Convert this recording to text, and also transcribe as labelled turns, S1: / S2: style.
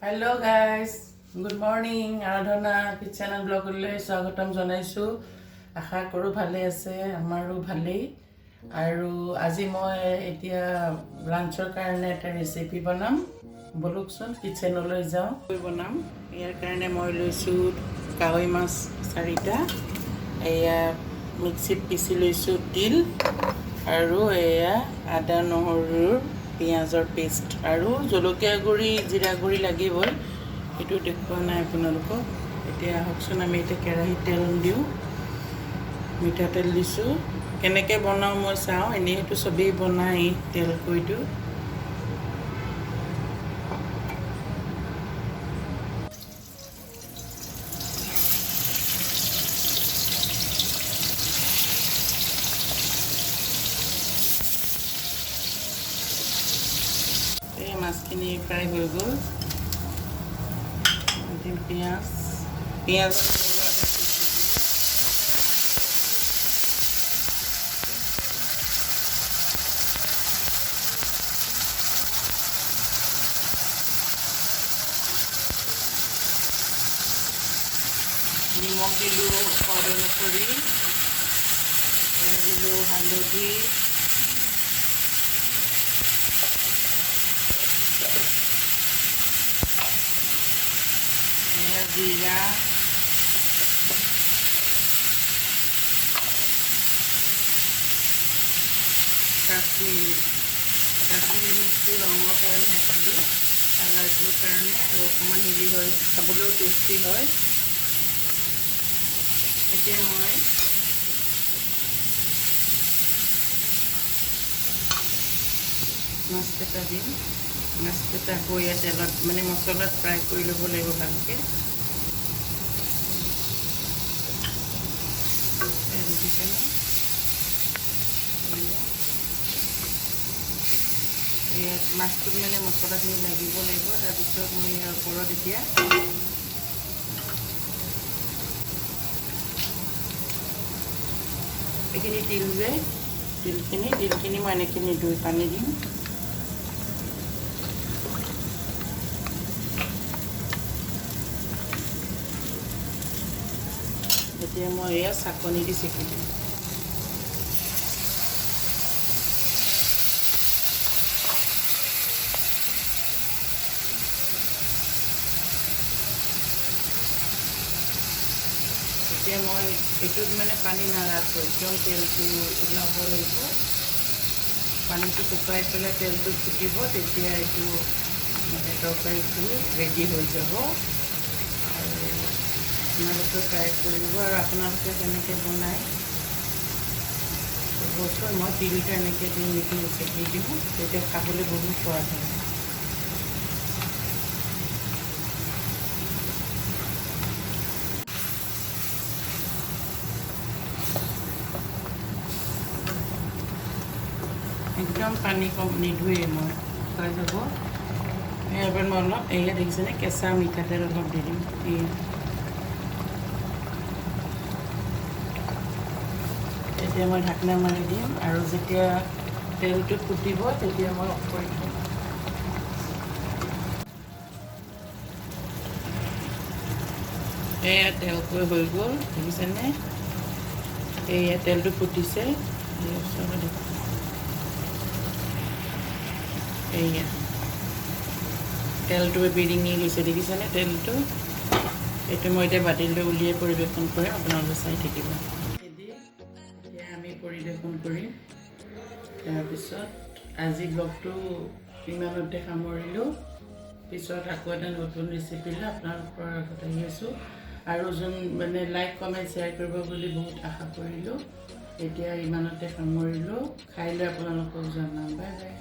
S1: Hello guys, good morning. Aradhana kitchen and ব্লগলৈ স্বাগতম জনাইছোঁ। আশা কৰোঁ ভালে আছে, আমাৰো ভালেই। আৰু আজি মই এতিয়া লাঞ্চৰ কাৰণে এটা ৰেচিপি বনাম। ব'লকচোন, কিটচেনলৈ যাওঁ। বনাম, ইয়াৰ কাৰণে মই লৈছোঁ কাৱৈ মাছ চাৰিটা। এয়া মিক্সিত পিচি লৈছোঁ তিল আৰু এয়া আদা, নহৰুৰ, পিঁয়াজৰ পেষ্ট আৰু জলকীয়া গুড়ি, জিৰা গুড়ি লাগিবই, সেইটো দেখুওৱা নাই আপোনালোকক। এতিয়া আহকচোন, আমি এতিয়া কেৰাহীত তেল দিওঁ। মিঠাতেল দিছোঁ। কেনেকৈ বনাওঁ মই চাওঁ। এনেই সেইটো চবেই বনায় তেলকৈটো। এই মাছখিনি ফ্ৰাই হৈ গ'ল। দিম পিঁয়াজ। পিঁয়াজ, নহৰু, আদা পেষ্ট দিলোঁ। নিমখ দিলোঁ সোৱাদ অনুসৰি। দিলোঁ হালধি। এয়া জিৰা। কাশ্মীৰি কাশ্মীৰি মিৰ্চটো ৰঙৰ কাৰণে দিলোঁ, কালাৰটোৰ কাৰণে, আৰু অকণমান হেৰি হয়, খাবলৈও টেষ্টি হয়। এতিয়া মই মাছকেইটা দিম। মাছকেইটা আকৌ ইয়াত তেলত, মানে মছলাত ফ্ৰাই কৰি ল'ব লাগিব ভালকৈ। দেখিছেনে? ইয়াত মাছটোত মানে মছলাখিনি লাগিব লাগিব। তাৰপিছত মই ইয়াৰ ওপৰত এতিয়া এইখিনি তিল যে, তিলখিনি মই এনেকৈ নিদিওঁ, পানী দিম। এতিয়া মই এয়া চাকনি দি চেকি দিম। এতিয়া মই এইটোত মানে পানী নাৰাখোঁ, একদম তেলটো ওলাব লাগিব। পানীটো শুকাই পেলাই তেলটো ফুটিব, তেতিয়া এইটো মানে তৰকাৰীটো ৰেডি হৈ যাব। আৰু আপোনালোকে ট্ৰাই কৰিব আৰু আপোনালোকে কেনেকৈ বনায় ক'বচোন। মই তিলটো এনেকৈ দি নিদিওঁ, চেকি দিওঁ, তেতিয়া খাবলৈ বহুত সোৱাদ হয়। একদম পানী কম নিদিওঁৱেই মই, শুকাই যাব। ইয়াৰ পৰা মই অলপ, এয়া দেখিছেনে, কেঁচা মিঠাতেল অলপ দি দিম। এয়া এতিয়া মই ঢাকনা মাৰি দিম আৰু যেতিয়া তেলটো ফুটিব তেতিয়া মই অফ কৰি থ'ম। এয়া তেলকৈ হৈ গ'ল, দেখিছেনে? এয়া তেলটো ফুটিছে। এয়া তেলটো বিৰিঙি গৈছে, দেখিছেনে তেলটো? এইটো মই এতিয়া বাতিলৈ উলিয়াই পৰিৱেশন কৰিম, আপোনালোকে চাই থাকিব। এতিয়া আমি পৰিৱেশন কৰিম। তাৰপিছত আজি ব্লগটো ইমানতে সামৰিলোঁ। পিছত আকৌ এটা নতুন ৰেচিপি লৈ আপোনালোকৰ আগত আহি আছোঁ। আৰু যোন মানে লাইক, কমেণ্ট, শ্বেয়াৰ কৰিব বুলি বহুত আশা কৰিলোঁ। এতিয়া ইমানতে সামৰিলোঁ। খাই লৈ আপোনালোকক জনাম। Bye bye.